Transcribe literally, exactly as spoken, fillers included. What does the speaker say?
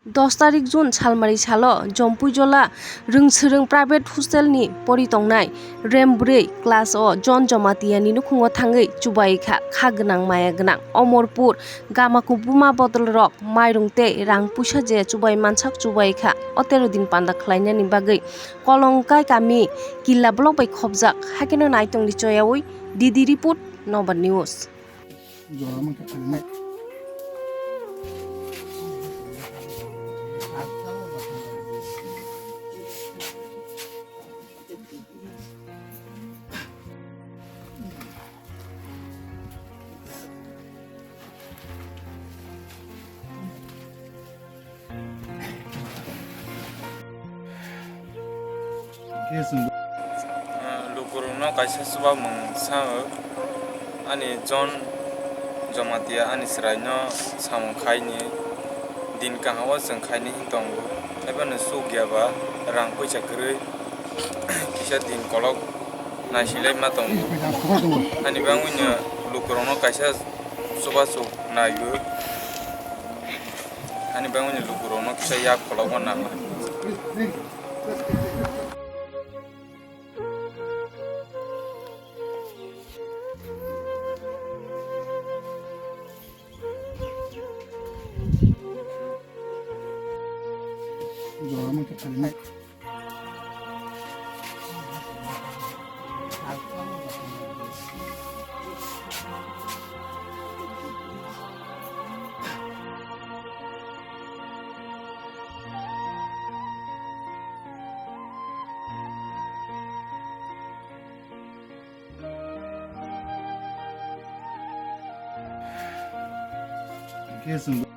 Dos tarik June salmari salo Jompuijola Rwngswrwng Private Hostel ni pori tongnai rem bwrwi class o John Jamatia ni nukhungo thangwi chubai kha, kha gwnang maya gwnang Omorpur Gama kubuma bodol rok mairung tei rang puisa je chubai mansak chubai kha. O tero din panda khlainani bagwi Kolongkai kami Killa block bai khopjak, hakeno naitongdi choyaui. D D report, Nobar News. Lukurokno kaisa chubamung sao, ani John Jamatia ani chwraino samung khaini din kaham o chwng khaini hin tongo, haiphano chuk ya ba rang puisa kwrwi kisa din kolok naisilai ma tongo. Ani bangwino lukurokno kaisa chubachu naio. Ani bangwino lukurokno kisa yak kholokma nangla. Khe chwng